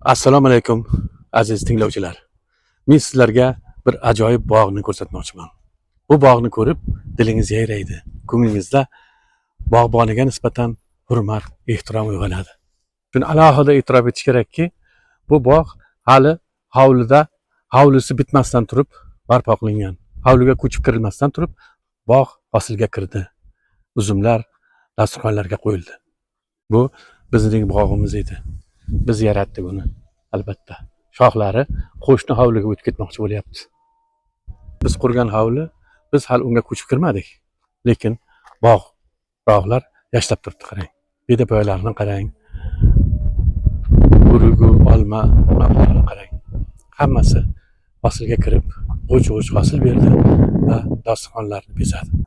Assalomu alaykum, aziz tinglovchilar. Men sizlarga bir ajoyib bog'ni ko'rsatmoqchiman. Bu bog'ni ko'rib dilingiz yayraydi. Ko'nglingizda bog'boniga nisbatan hurmat, ehtirom uyg'onadi. Shuni alohida e'tirof etish kerakki, bu bog' hali hovlida, hovlisi bitmasdan turib barpo qilingan. Hovliga ko'chib kirilmasdan turib bog' hosilga kirdi. Uzumlar dasturxonlarga qo'yildi. Bu bizning bog'imiz edi. Biz yaratdik uni, albatta. Shoxlari qo'shni hovliga o'tib ketmoqchi bo'lyapti. Biz qurgan hovli, biz hali unga ko'chib kirmadik. Lekin bog', bog'lar yashnab turibdi, qarang. Bedapoyalarni qarang. Urugu, olma, noklarni qarang. Hammasi hosilga kirib, g'uj-g'uj hosil berdi va dasturxonlarni bezadi.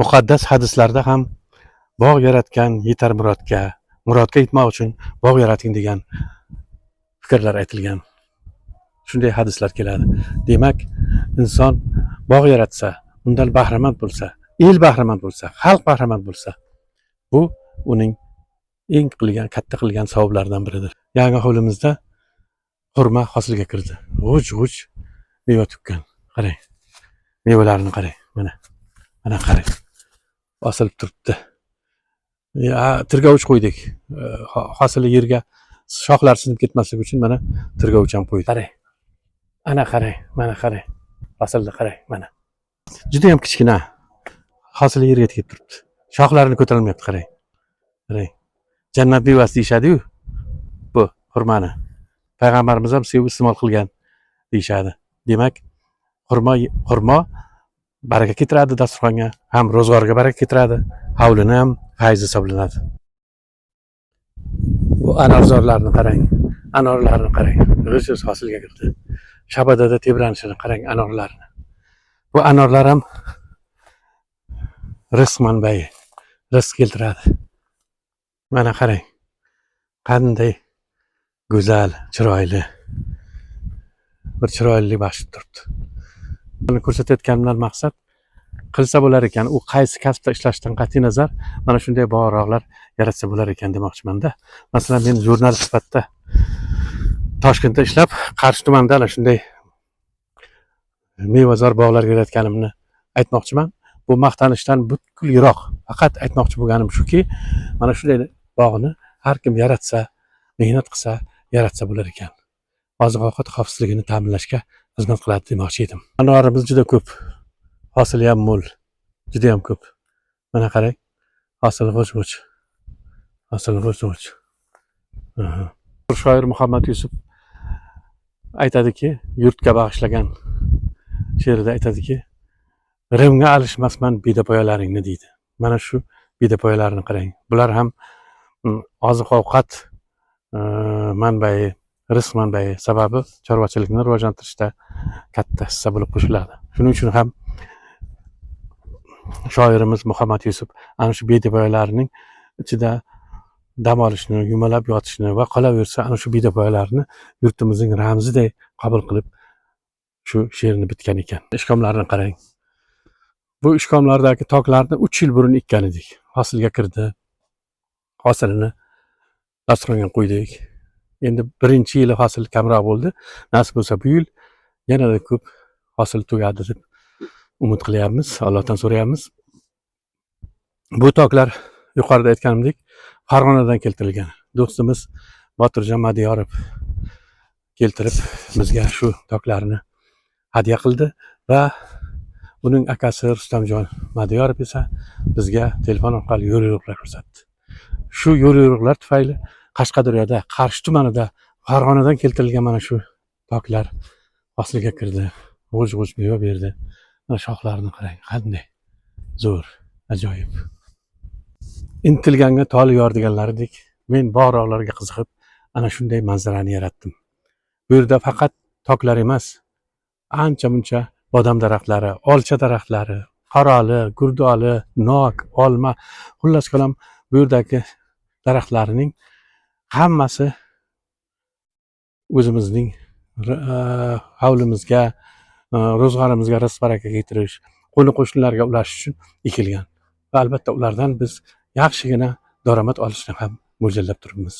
Muqaddas hadislarda ham bog' yaratgan yetar murodga, murodga yetmoq uchun bog' yarating degan fikrlar aytilgan. Shunday hadislar keladi. Demak, inson bog' yaratsa, undan bahramand bo'lsa, el bahramand bo'lsa, xalq bahramand bo'lsa, bu uning eng qilgan, katta qilgan savoblaridan biridir. Yangi hovlimizda xurma hosilga kirdi. G'uj-g'uj meva tukkan. Qarang. Mevalarini qarang. Mana. Mana qarang. Osilib turibdi. Ya, tirgovich qo'ydik. Hosili yerga shoxlar sinib ketmasligi uchun mana tirgovich ham qo'ydik. Qarang. Ana qarang, mana qarang. Hosilni qarang, mana. Juda ham kichkina. Hosili yerga tegib turibdi. Shoxlarini ko'tarolmayapti, qarang. Qarang. Jannat mevasi deyishadi-yu. Bu xurmani. Payg'ambarimiz ham sevib iste'mol qilgan deyishadi. Demak, xurmo baraka keltiradi dasturxonga, ham ro'zg'orga baraka keltiradi, hovlini ham fayz hisoblanadi. Bu anorzorlarni qarang. Anorlarni qarang. G'uj-g'uj hosilga kirdi. Shabadada tebranishini qarang anorlarni. Bu anorlar ham rizq manbai, rizq keltiradi. Mana qarang. Qanday go'zal, chiroyli. Bir chiroylilik baxsh etib turibdi. Buni ko'rsatayotganimdan maqsad, qilsa bo'lar ekan, u qaysi kasbda ishlashdan qat'iy nazar, mana shunday bog'roqlar yaratsa bo'lar ekan demoqchimanda. Masalan, men jurnalist sifatida Toshkentda ishlab, Qarshi tumanida ana shunday mevazor bog'lar yaratganimni aytmoqchiman. Bu maqtanishdan butkul yiroq. Faqat aytmoqchi bo'lganim shuki, mana shunday bog'ni har kim yaratsa, mehnat qilsa, yaratsa bo'lar ekan. Oziq-ovqat xavfsizligini ta'minlashga xizmat qiladi demoqchi edim. Anorimiz juda ko'p. Hosili ham mo'l. Juda ham ko'p. Mana qarang. Hosil g'uj-g'uj. Hosil g'uj-g'uj. Aha. Shoir Muhammad Yusuf aytadiki, yurtga bag'ishlagan she'rida aytadiki, "Rimga alishmasman bedapoyalaringni" deydi. Mana shu bedapoyalarni qarang. Bular ham oziq-ovqat manbai, rizq manbai. Sababi chorvachilikni rivojlantirishda katta hissa bo'lib qo'shiladi. Shuning uchun ham shoirimiz Muhammad Yusuf ana shu bedapoyalarning ichida dam olishni, yumalab yotishni va qolaversa ana shu bedapoyalarni yurtimizning ramziday qabul qilib shu she'rni bitgan ekan. Ishkomlarni qarang. Bu ishkomlardagi toklarni 3 yil burun ekkan edik. Hosilga kirdi. Hosilini dasturxonga qo'ydik. Endi birinchi yili hosil kamroq bo'ldi. Nasib bo'lsa, bu yil yanada ko'p hosil tugadi deb umid qilyapmiz, Allohdan so'rayapmiz. Bu toklar yuqorida aytganimdek Farg'onadan keltirilgan. Do'stimiz Botirjon Madiyorov keltirib bizga shu toklarni hadya qildi va uning akasi Rustamjon Madiyorov esa bizga telefon orqali yo'l yo'riqlar ko'rsatdi. Shu yo'l yo'riqlar tufayli Qashqadaryoda, Qarshi tumanida Farg'onadan keltirilgan mana shu toklar hosilga kirdi. G'uj-g'uj meva berdi. Mana shoxlarini qarang, qanday zo'r, ajoyib. Intilganga toli yor deganlaridek, men bog'-rog'larga qiziqib, ana shunday manzarani yaratdim. Bu yerda faqat toklar emas, ancha-muncha bodom daraxtlari, olcha daraxtlari, qaroli, gurdoli, nok, olma, xullas kalom, bu yerdagi daraxtlarning hammasi o'zimizning hovlimizga, ro'zg'orimizga rizq baraka keltirish, qo'ni qo'shnilarga ulashish uchun ekilgan. Va albatta ulardan biz yaxshigina daromad olishni ham mo'ljallab turibmiz.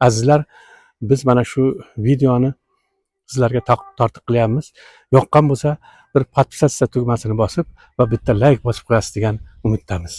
Azizlar, Biz mana shu videoni sizlarga tortiq qilyapmiz. Yoqqan bo'lsa, bir подписаться tugmasini bosib va bitta layk bosib qo'yasiz degan umiddamiz.